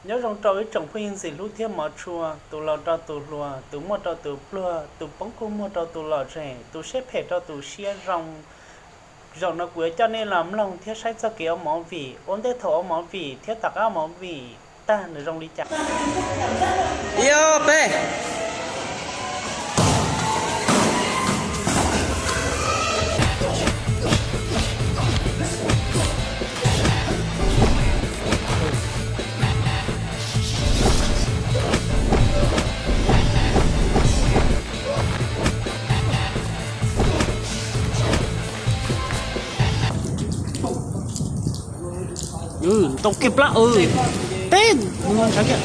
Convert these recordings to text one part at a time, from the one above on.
Nyob zoo rau ib tsoom phooj ywg ntxim hlub thiab hmov tshua, tus laus rau tus hluas, tus muaj rau tus pluag, tus poob kua muag rau tus lom zem, tus siab phem rau tus siab zoo. Zaum no kuv yuav coj nej los mloog thiab saib txoj kev ua movie, ua ntej thaum ua movie thiab tom qab ua movie tag nws zoo li cas. Ib, ob, peb. Ntau kiag plab, peb, ntau kiag.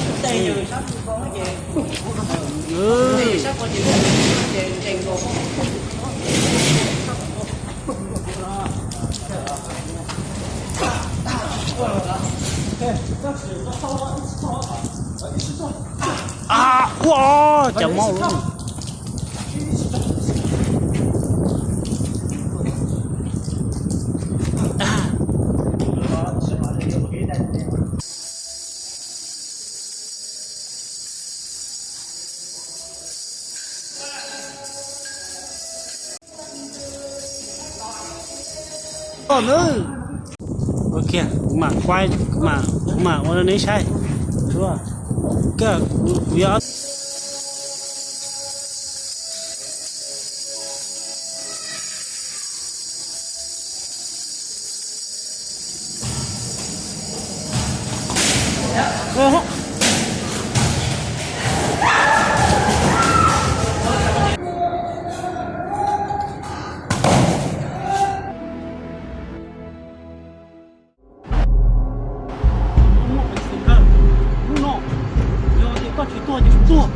A, ua cas mob lawm. Ua kiag, kuv mam quay, kuv mam, kuv mam ua rau neb saib. Koj, kuv, kuv yuav Muaj peev xwm kawg, hnub no yog tias koj tsis tuag ces kuv tuag.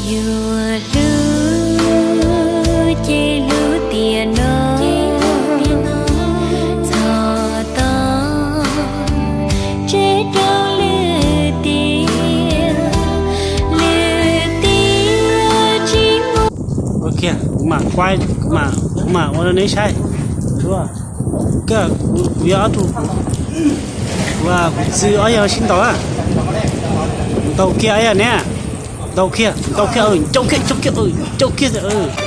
Yuav hlub ces hlub tiam no, txhob tos tseg rau lwm tiam, lwm tiam tsis muaj. Ua kiag, kuv mam quay, kuv mam, kuv mam ua rau neb saib. Koj, kuv, kuv yuav ob tug, kuv, kuv txwv ob yawg sib ntaus a. Ntaus kiag ob yawg ne. Ntaus kiag, ntaus kiag, ncaug kiag, ncaug kiag, ncaug kiag.